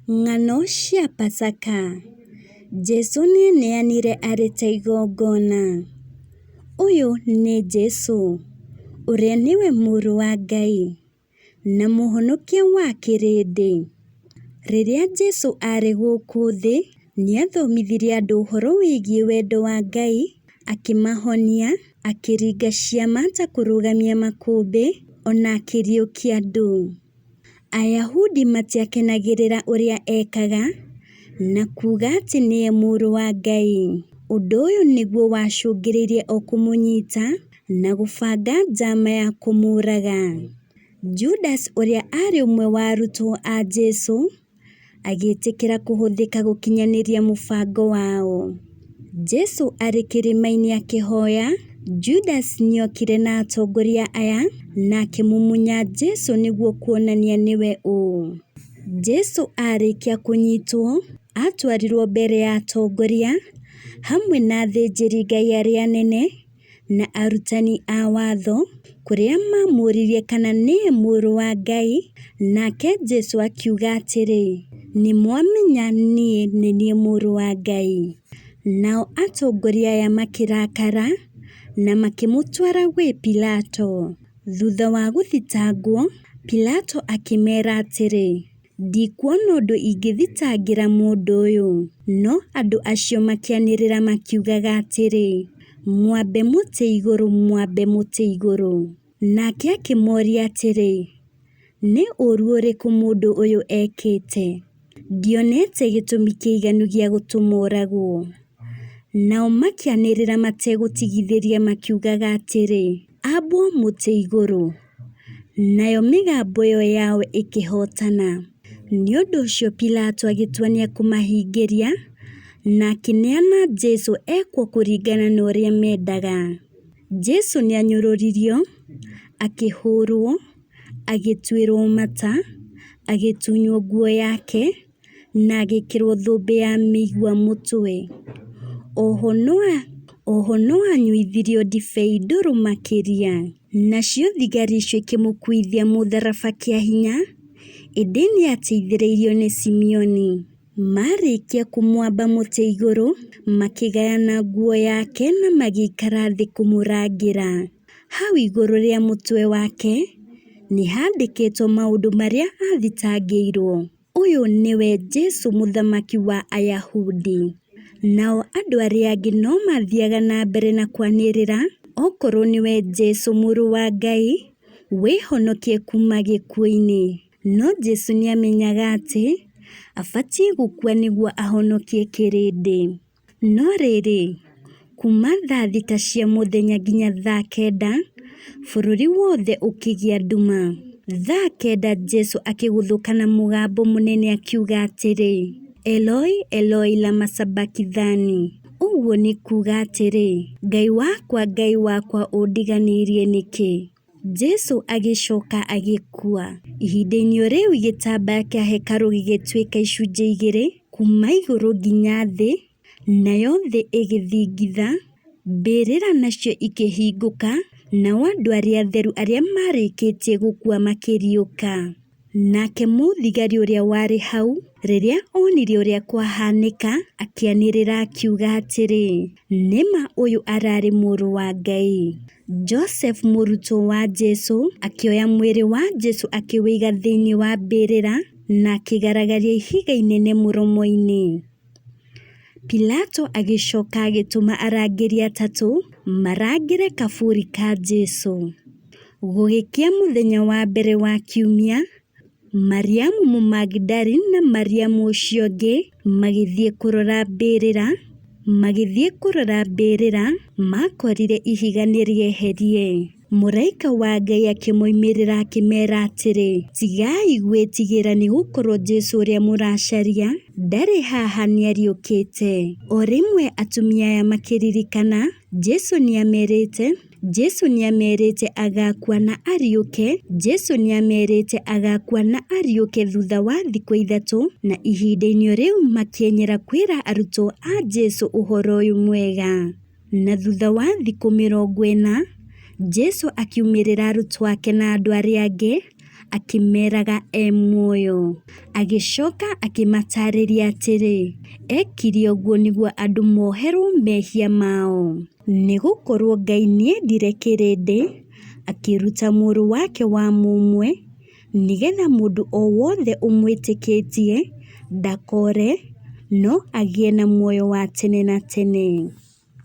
Ng'ano cia Pasaka. Jesũ nĩeneanire arĩ ta igongona. Ũyũ nĩ Jesũ, ũrĩa nĩwe mũrũ wa Ngai, na mũhonokia wa kĩrĩndĩ. Rĩrĩa Jesũ aarĩ gũkũ thĩ, nĩathomithirie andũ ũhoro wĩgiĩ wendo wa Ngai, akĩmahonia, akĩringa ciama ta kũrũgamia makũmbĩ, ona akĩriũkia andũ. Ayahudi matiakenagĩrĩra ũrĩa ekaga, na kuuga atĩ nĩe mũrũ wa Ngai. Ũndũ ũyũ nĩguo wacũngĩrĩirie o kũmũnyita na gũbanga njama ya kũmũraga. Judas ũrĩa arĩ ũmwe wa arutwo a Jesu, agĩtĩkĩra kũhũthĩka gũkinyanĩria mũbango wao. Jesu arĩ kĩrĩma-inĩ akĩhoya, Judas nĩokire na atongoria aya na akĩmumunya Jesu nĩguo kuonania nĩwe ũũ. Jesu arĩkia kũnyitwo, atwarirwo mbere ya atongoria, hamwe na athĩnjĩri-Ngai arĩa anene na arutani a watho, kũrĩa mamũririe kana nĩe mũrũ wa Ngai, nake Jesu akiuga atĩrĩ, nĩ mwamenya niĩ nĩ niĩ mũrũ wa Ngai. Nao atongoria aya makĩrakara na makĩmũtwara gwĩ Pilato. Thutha wa gũthitangwo, Pilato akĩmera atĩrĩ, ndikuona ũndũ ingĩthitangĩra mũndũ ũyũ. No andũ acio makĩanĩrĩra makiugaga atĩrĩ, mwambe mũtĩ igũrũ, mwambe mũtĩ igũrũ. Nake akĩmoria atĩrĩ, nĩ ũũru ũrĩkũ mũndũ ũyũ ekĩte? Ndionete gĩtũmi kĩiganu gĩa gũtũma oragwo. Nao makĩanĩrĩra mategũtigithĩria makiugaga atĩrĩ, ambwo mũtĩ igũrũ. Nayo mĩgambo ĩyo yao ĩkĩhootana. Nĩ ũndũ ũcio Pilato agĩtua nĩekũmahingĩria, na akĩneana Jesu ekwo kũringana na ũrĩa mendaga. Jesu nĩanyũrũririo, akĩhũrwo, agĩtuĩrwo mata, agĩtunywo nguo yake, na agĩkĩrwo thũmbĩ ya mĩigua mũtwe. Oho no anyuithirio ndibei ndũrũ makĩria. Nacio thigari icio ikĩmũkuithia mũtharaba kĩa hinya, ĩndĩ nĩateithĩrĩirio nĩ Simeoni. Marĩkia kũmwamba mũtĩ igũrũ, makĩgayana nguo yake na magĩikara thĩ kũmũrangĩra. Hau igũrũ rĩa mũtwe wake, nĩ handĩkĩtwo maũndũ marĩa athitangĩirwo. Ũyũ nĩwe Jesu mũthamaki wa Ayahudi. Nao andũ arĩa angĩ no mathiaga na mbere na kwanĩrĩra, okorwo nĩwe Jesu mũrũ wa Ngai, wĩhonokie kuma gĩkuũ-inĩ. No Jesu nĩamenyaga atĩ, abatiĩ gũkua nĩguo ahonokie kĩrĩndĩ. No rĩrĩ, kuma thaa 6 cia mũthenya nginya thaa 9, bũrũri wothe ũkĩgĩa nduma. Thaa 9 Jesu akĩgũthũka na mũgambo mũnene akiuga atĩrĩ, Eloi, Eloi lama sabakithani. Ũguo nĩ kuuga atĩrĩ, Ngai wakwa, Ngai wakwa, ũndiganĩirie nĩkĩ? Jesu agĩcoka agĩkua. Ihinda-inĩ o rĩu gĩtambaya kĩa hekarũ gĩgĩtuĩka icunjĩ igĩrĩ, kuma igũrũ nginya thĩ, nayo thĩ ĩgĩthingitha, mbĩrĩra nacio ikĩhingũka, nao andũ arĩa atheru arĩa maarĩkĩtie gũkua makĩriũka. Nake mũthigari ũrĩa warĩ hau, rĩrĩa onire ũrĩa kwahanĩka, akĩanĩrĩra akiuga atĩrĩ, nĩma ũyũ ararĩ mũrũ wa Ngai. Joseph mũrutwo wa Jesu akĩoya mwĩrĩ wa Jesu akĩwĩiga thĩinĩ wa mbĩrĩra na akĩgaragaria ihiga inene mũromo-inĩ. Pilato agĩcoka agĩtũma arangĩri atatũ marangĩre kaburi ka Jesu. Gũgĩkĩa mũthenya wa mbere wa kiumia, Mariamu Mũmagidali na Mariamu ũcio ũngĩ magĩthiĩ kũrora mbĩrĩra. Magĩthiĩ kũrora mbĩrĩra, makorire ihiga nĩ rĩeherie. Mũraika wa Ngai akĩmoimĩrĩra akĩmeera atĩrĩ, tigai gwĩtigĩra nĩ gũkorwo Jesu ũrĩa mũracaria ndarĩ haha nĩariũkĩte. O rĩmwe atumia aya makĩririkana, Jesu nĩamerĩte, Jesu nĩamerĩte agakua na ariũke, Jesu nĩamerĩte agakua na ariũke thutha wa thikũ 3, na ihinda-inĩ o rĩu makĩenyera kwĩra arutwo a Jesu ũhoro ũyũ mwega. Na thutha wa thikũ 40, Jesu akiumĩrĩra arutwo ake na andũ arĩa angĩ Akĩmeraga e muoyo. Agĩcoka akĩmataarĩria atĩrĩ, eekire ũguo nĩguo andũ moherũo mehia mao. Nĩ gũkorũo Ngai nĩendire kĩrĩndĩ, akĩruta Mũrũ wake wa mũmwe, nĩ getha mũndũ o wothe ũmwĩtĩkĩtie ndakore, no agĩe na muoyo wa tene na tene.